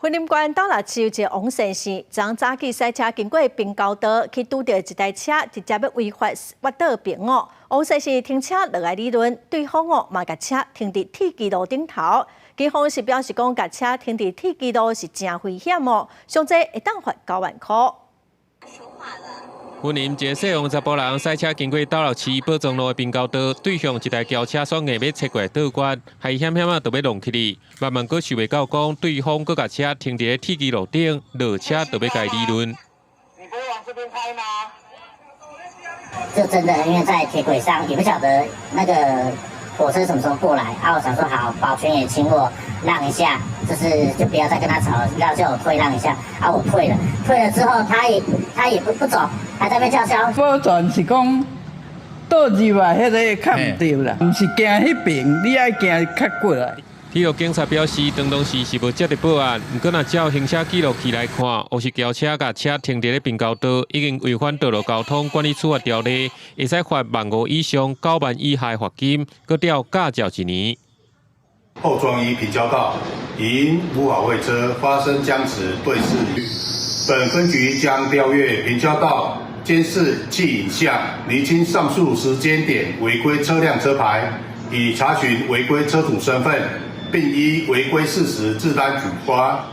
雲林縣斗六市有一个王先生，昨早起駛車經過平交道，去拄著一台車直接欲違法越倒爿哦。王先生停車落來理論，對方哦嘛共車停佇鐵支路頂頭。警方是表示講，共車停佇鐵支路是誠危險哦，上濟會當罰9萬箍。雲林一个姓王查埔人駛車經過斗六市寶莊路的平交道，對向一台轎車煞硬欲切過來倒彎，害險險仔就欲撞起去，慢慢閣想袂到講，對方閣共車停佇咧鐵支路頂，落車就欲共伊理論。你不會往這邊開嗎？就真的因為在鐵軌上，也不曉得那個火車什麼時候過來啊！我想說好，保全也請我讓一下，就是就不要再跟他吵了，讓叫我退讓一下啊！我退了，退了之後，他也不走，還在那邊叫囂。保全是講倒入來，彼个較毋對啦，毋是行彼爿，你愛行較過來。鐵路警察表示，當時是無接到報案，毋過若照行車記錄器來看，黑色轎車共車停佇咧平交道，已經違反道路交通管理處罰條例，會使罰15,000以上9萬以下罰金，閣吊駕照一年。後莊一平交道因無法會車發生僵持對峙，本分局將調閱平交道監視器影像，釐清上述時間點違規車輛車牌，以查詢違規車主身份，並依違規事實制單舉發。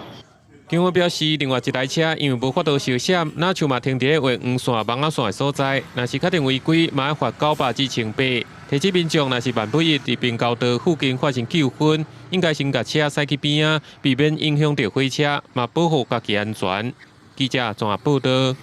警方表示，另外一台車因為無法度相閃，若像嘛停佇咧畫黃線、網仔線的所在，若是確定違規，嘛愛罰900至1800。提醒民眾，若是萬不一佇平交道附近發生糾紛，應該先共車駛去邊仔，避免影響著火車，嘛保護家己安全。記者綜合報導。